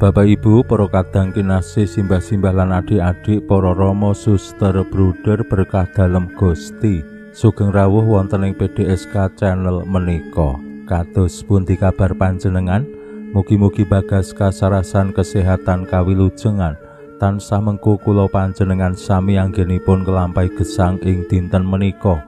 Bapak Ibu, para kadang kinasih, simbah-simbah lan adik-adik, para rama, suster, bruder berkah dalem Gusti. Sugeng rawuh wonten ing PDSK channel menika. Kados pundi kabar panjenengan? Mugi-mugi bagas kasarasan kesehatan kawilujengan tansah mengku kula panjenengan sami anggenipun kelampahi gesang ing dinten menika.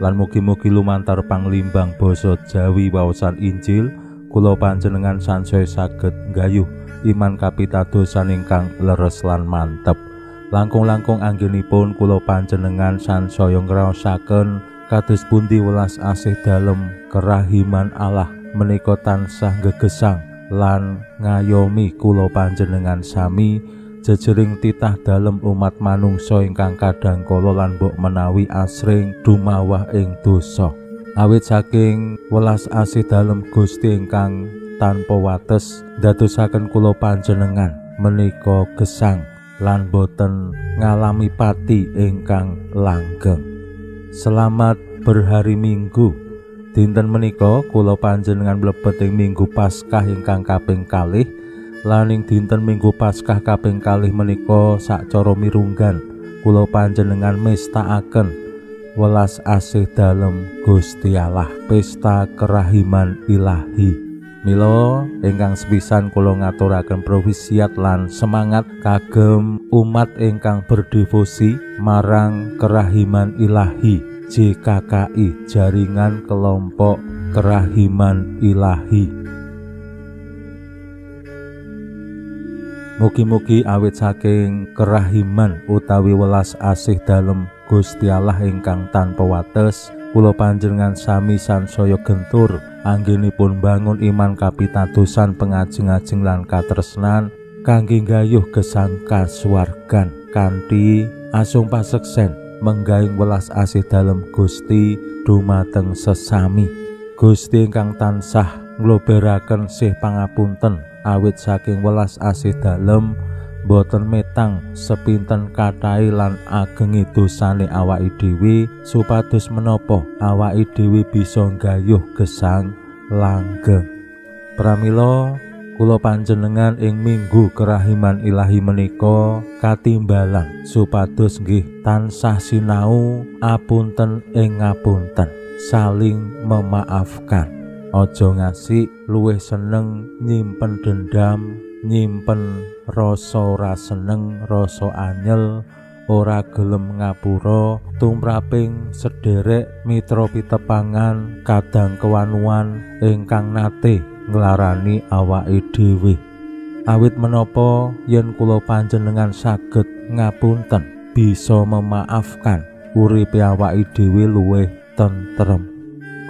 Lan mugi-mugi lumantar panglimbang basa Jawi waosan Injil kula panjenengan sansaya saged nggayuh iman kapitadosan ingkang leres lan mantep. Langkung-langkung anggenipun kula panjenengan sansaya ngraosaken kados pundi welas asih dalem kerahiman Allah menika tansah gegesang lan ngayomi kula panjenengan sami jejering titah dalem umat manungsa ingkang kadang kala lan mbok menawi asring dumawah ing dosa. Awit saking welas asih dalem Gusti ingkang tanpa wates ndadosaken kula panjenengan menika gesang lan boten ngalami pati ingkang langgeng. Selamat berhari Minggu. Dinten menika kula panjenengan mlebet ing Minggu Paskah ingkang kaping kalih. Lan ing dinten Minggu Paskah kaping kalih menika sacara mirunggan kula panjenengan mestakaken welas asih dalem Gusti Allah, pesta kerahiman ilahi. Mila ingkang sepisan kula ngaturaken profisiat lan semangat kagem umat ingkang berdevosi marang kerahiman ilahi JKKI, Jaringan Kelompok Kerahiman Ilahi. Mugi-mugi awit saking kerahiman utawi welas asih dalem Gusti Allah ingkang tanpa wates, kula panjenengan sami sansaya gentur anggenipun bangun iman kapitadosan pengajeng-ajeng lan katresnan kangge nggayuh gesang kasuwargan kanthi asung paseksen menggaing welas asih dalem Gusti dumateng sesami. Gusti ingkang tansah ngloberaken sih pangapunten awit saking welas asih dalem boten metang sepinten kathah lan agengi dosane awake dhewe supados menapa awake dhewe bisa nggayuh gesang langgeng. Pramila kula panjenengan ing Minggu Kerahiman Ilahi menika katimbalan supados nggih tansah sinau apunten ing ngapunten, saling memaafkan. Aja ngasih luwih seneng nyimpen dendam, nyimpen rasa ora seneng, rasa anyel, ora gelem ngapura tumraping sederek mitra pitepangan kadang kewanuan ingkang nate nglarani awake dhewe. Awit menapa yen kula panjenengan saged ngapunten, bisa memaafkan, uripe awake dhewe luwih tentrem.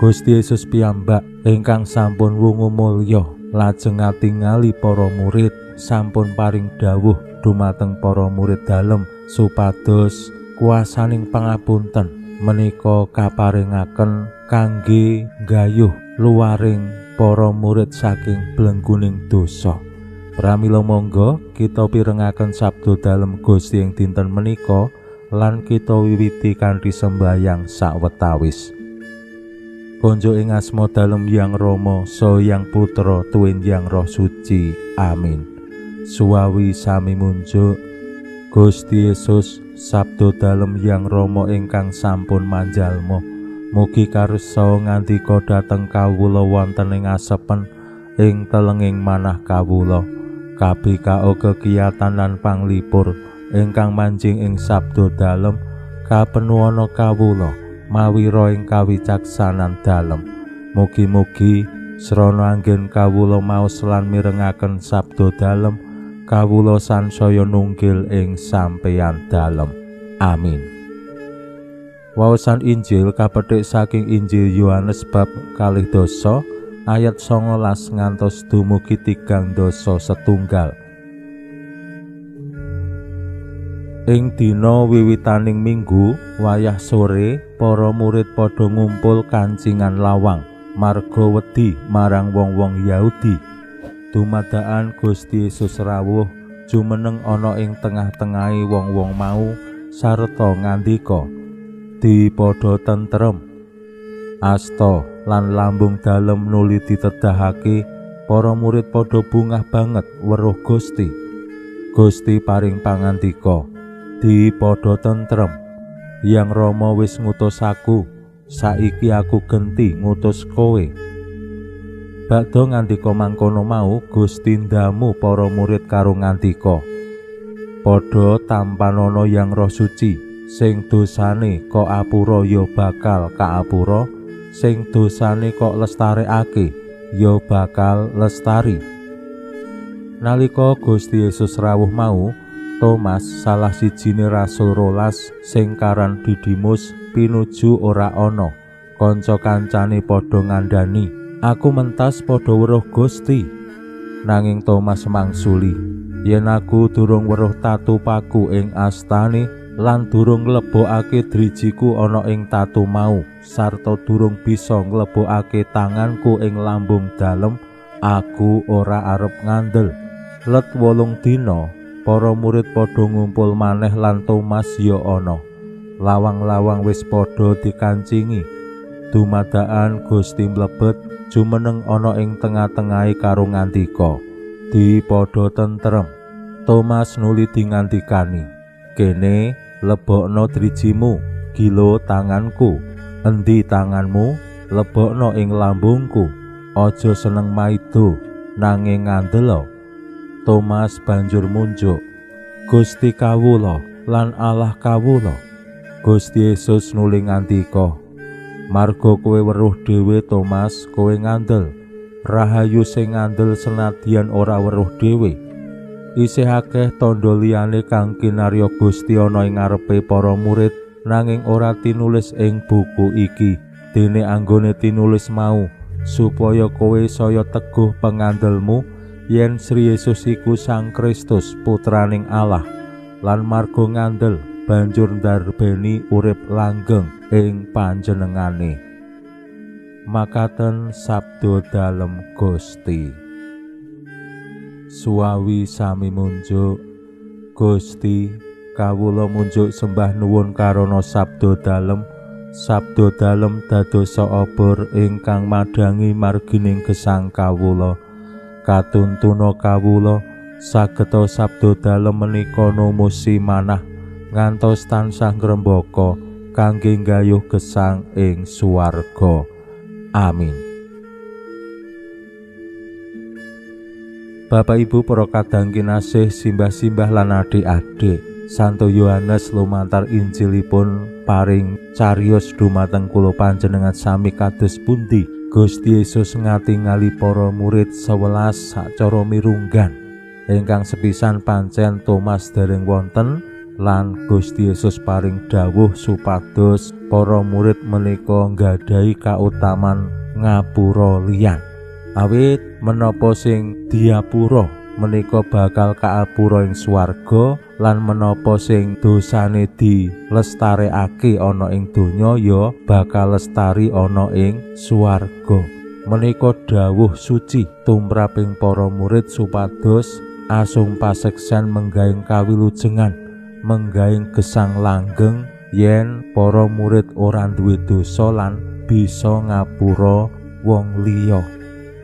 Gusti Yesus piyambak ingkang sampun wungu mulya lajeng ngatingali para murid sampun paring dawuh dumateng para murid dalem supados kuasaning pangapunten menika kaparingaken kangge nggayuh luwaring para murid saking blengguning dosa. Pramila monggo kita pirengaken sabda dalem Gusti ing dinten menika lan kita wiwiti kanthi sembahyang sawetawis. Konjo ing asma dalem Yang Rama, Saha Yang Putra, tuwin Yang Roh Suci. Amin. Suwawi sami munjuk Gusti Yesus, sabda dalem Yang Rama ingkang sampun manjalma. Mugi karsa ngandika dhateng kawula wonten ing asepen ing telenging manah kawula. Kabikao kekiyatan lan panglipur ingkang manjing ing sabda dalem kapenuwana kawula mawira ing kawicaksanan dalem. Mugi-mugi srana anggen kawula maos lan mirengaken sabda dalem, kawula sansaya nunggil ing sampeyan dalem. Amin. Waosan Injil kapethik saking Injil Yohanes bab 12 ayat 19 ngantos dumugi 31. Ing dina wiwitaning minggu wayah sore para murid padha ngumpul kancingan lawang marga wedi marang wong-wong Yahudi. Dumadakan Gusti Yesus rawuh jumeneng ana ing tengah-tengahe wong-wong mau sarta ngandika, "Di padha tentrem." Asta lan lambung dalem nuli ditedahake, para murid padha bungah banget weruh Gusti. Gusti paring pangandika, "Di padha tentrem. Yang Rama wis ngutus aku, saiki aku genti ngutus kowe." Bakdo ngandika mangkono mau, Gusti ndamu para murid karo ngandika, "Padha tampanana Yang Roh Suci, sing dosane kok apura ya bakal kaapura, sing dosane kok lestarekake ya bakal lestari." Nalika Gusti Yesus rawuh mau, Thomas salah sijine rasul 12 sing karan Didimus pinuju ora ana. Kanca-kancane padha ngandhani, "Aku mentas padha weruh Gusti." Nanging Thomas mangsuli, "Yen aku durung weruh tatu paku ing astane lan durung nglebokake drijiku ana ing tatu mau, sarta durung bisa nglebokake tanganku ing lambung dalem, aku ora arep ngandel." Let 8 dina para murid padha ngumpul maneh lan Thomas ya ana. Lawang-lawang wis padha dikancingi. Dumadakan Gusti mlebet jumeneng ana ing tengah-tengahe karo ngandika, "Di padha tentrem." Thomas nuli dingandikani, "Kene lebokno drijimu, gilo tanganku. Endi tanganmu, lebokno ing lambungku. Aja seneng maido, nanging ngandela." Thomas banjur munjuk, "Gusti kawula lan Allah kawula." Gusti Yesus nuli ngandika, "Marga kowe weruh dhewe Thomas, kowe ngandel. Rahayu sing ngandel senadyan ora weruh dhewe." Isih akeh tandha liyane kang kinarya Gusti ana ing ngarepe para murid, nanging ora tinulis ing buku iki. Dene anggone tinulis mau supaya kowe saya teguh pengandelmu yen Sri Yesus iku Sang Kristus putraning Allah, lan marga ngandel banjur ndarbeni urip langgeng ing panjenengane. Makaten sabda dalem Gusti. Suwawi sami munjuk. Gusti, kawula munjuk sembah nuwun karana sabda dalem. Sabda dalem dadosa obor ingkang madhangi margining gesang kawula. Katuntuna kawula sageta sabda dalem menika numusi manah ngantos tansah ngrembaka kangge nggayuh gesang ing swarga. Amin. Bapak Ibu para kadang kinasih, simbah-simbah lan adik-adik, Santo Yohanes lumantar Injilipun paring cariyos dumateng kula panjenengan sami kados pundi Gusti Yesus ngatingali para murid 11 sacara mirunggan. Ingkang sepisan pancen Thomas dereng wonten, lan Gusti Yesus paring dawuh supados para murid menika nggadahi kautaman ngapura liyan. Awit menapa sing diapura menika bakal kaapura ing swarga, lan menapa sing dosane dilestarekake ana ing donya ya bakal lestari ana ing swarga. Menika dawuh suci tumraping para murid supados asung paseksen menggaing kawilujengan, menggaing gesang langgeng yen para murid ora duwe dosa lan bisa ngapura wong liya.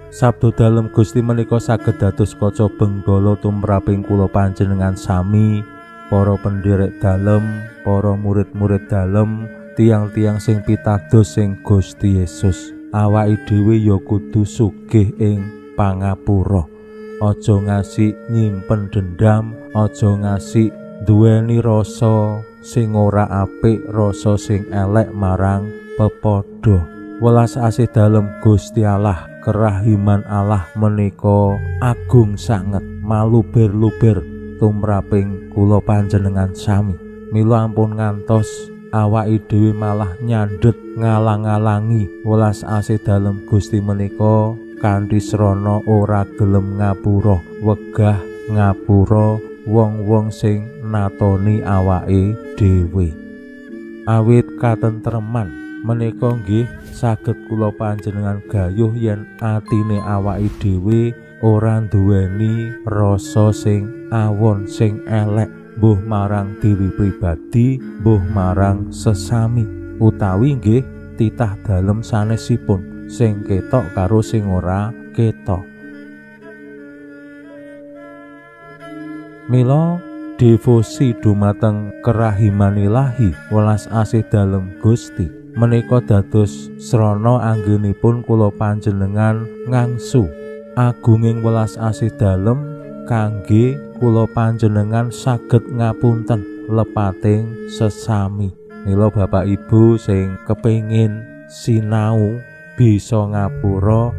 Sabda dalem Gusti menika saged dados kaca benggala tumraping kula panjenengan sami, para penderek dalem, para murid-murid dalem, tiang-tiang sing pitados sing Gusti Yesus. Awake dhewe ya kudu sugih ing pangapura. Aja ngasih nyimpen dendam, aja ngasih duweni rasa sing ora apik, rasa sing elek marang pepadha. Welas asih dalem Gusti Allah, kerahiman Allah menika agung sanget, maluber-luber tumraping kula panjenengan sami. Mila ampun ngantos awake dhewe malah nyandhet ngalang-alangi welas asih dalem Gusti menika kanthi srana ora gelem ngapura, wegah ngapura wong-wong sing natoni awake dhewe. Awit katentreman menika nggih saged kula panjenengan gayuh yen atine awake dhewe ora nduweni rasa sing awon sing elek, mbuh marang diri pribadi, mbuh marang sesami, utawi nggih titah dalem sanesipun sing ketok karo sing ora ketok. Mila devosi dumateng kerahiman ilahi welas asih dalem Gusti menika dados srana anggenipun kula panjenengan ngangsu agunging welas asih dalem kangge kula panjenengan saged ngapunten lepating sesami. Mila Bapak Ibu sing kepengin sinau bisa ngapura,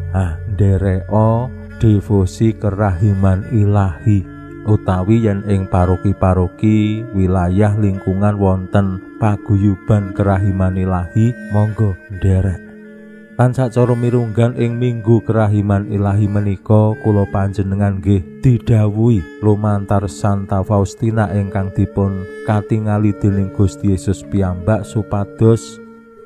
ndereka devosi kerahiman ilahi, utawi yen ing paroki-paroki wilayah lingkungan wonten paguyuban kerahiman ilahi, monggo nderek. Lan sacara mirunggan ing Minggu Kerahiman Ilahi menika kula panjenengan nggih didhawuhi lumantar Santa Faustina ingkang dipun katingali dening Gusti Yesus piyambak supados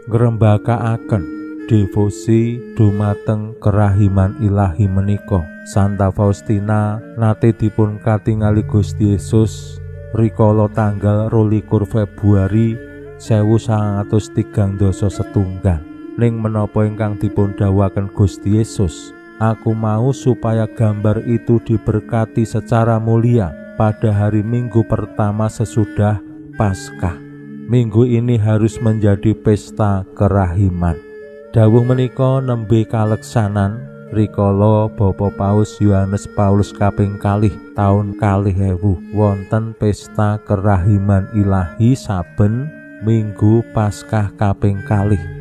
ngrembakaaken devosi dumateng kerahiman ilahi menika. Santa Faustina nate dipun katingali Gusti Yesus rikala tanggal 22 Februari 1931. Ning menapa ingkang dipun dawuhaken Gusti Yesus, aku mau supaya gambar itu diberkati secara mulia pada hari Minggu pertama sesudah Paskah. Minggu ini harus menjadi pesta kerahiman. Dawuh menika nembe kaleksanan rikala Bapak Paus Yohanes Paulus kaping kalih taun 2000 wonten pesta kerahiman ilahi saben Minggu Paskah kaping kalih.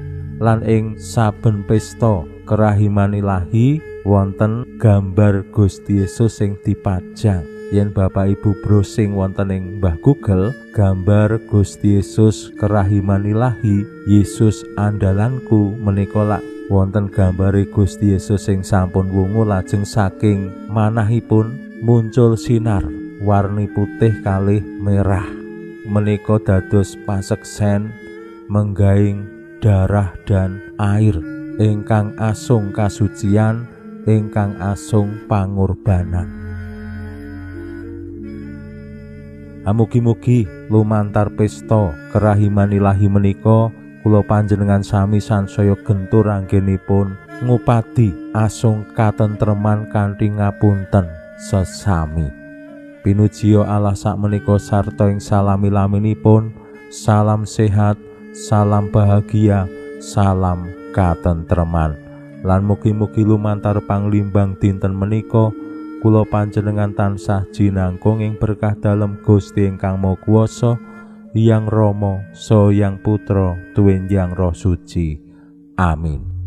Lan ing saben pesta kerahiman ilahi wonten gambar Gusti Yesus sing dipajang. Yen Bapak Ibu browsing wonten ing Mbah Google gambar Gusti Yesus kerahiman ilahi, Yesus andalanku menika lak wonten gambare Gusti Yesus sing sampun wungu lajeng saking manahipun muncul sinar warni putih kalih merah. Menika dados paseksen menggaing darah dan air ingkang asung kasucian, ingkang asung pangorbanan. Mugi-mugi lumantar pesta kerahiman ilahi menika kula panjenengan sami sansaya gentur anggenipun ngupadi asung katentreman kanthi ngapunten sesami. Pinujiya Allah sakmenika sarta ing salami-laminipun. Salam sehat, salam bahagia, salam katentreman. Lan mugi-mugi lumantar panglimbang dinten menika kula panjenengan tansah jinangkung ing berkah dalem Gusti ingkang Maha Kuwasa, Hyang Rama, Saha Hyang Putra, tuwin Hyang Roh Suci. Amin.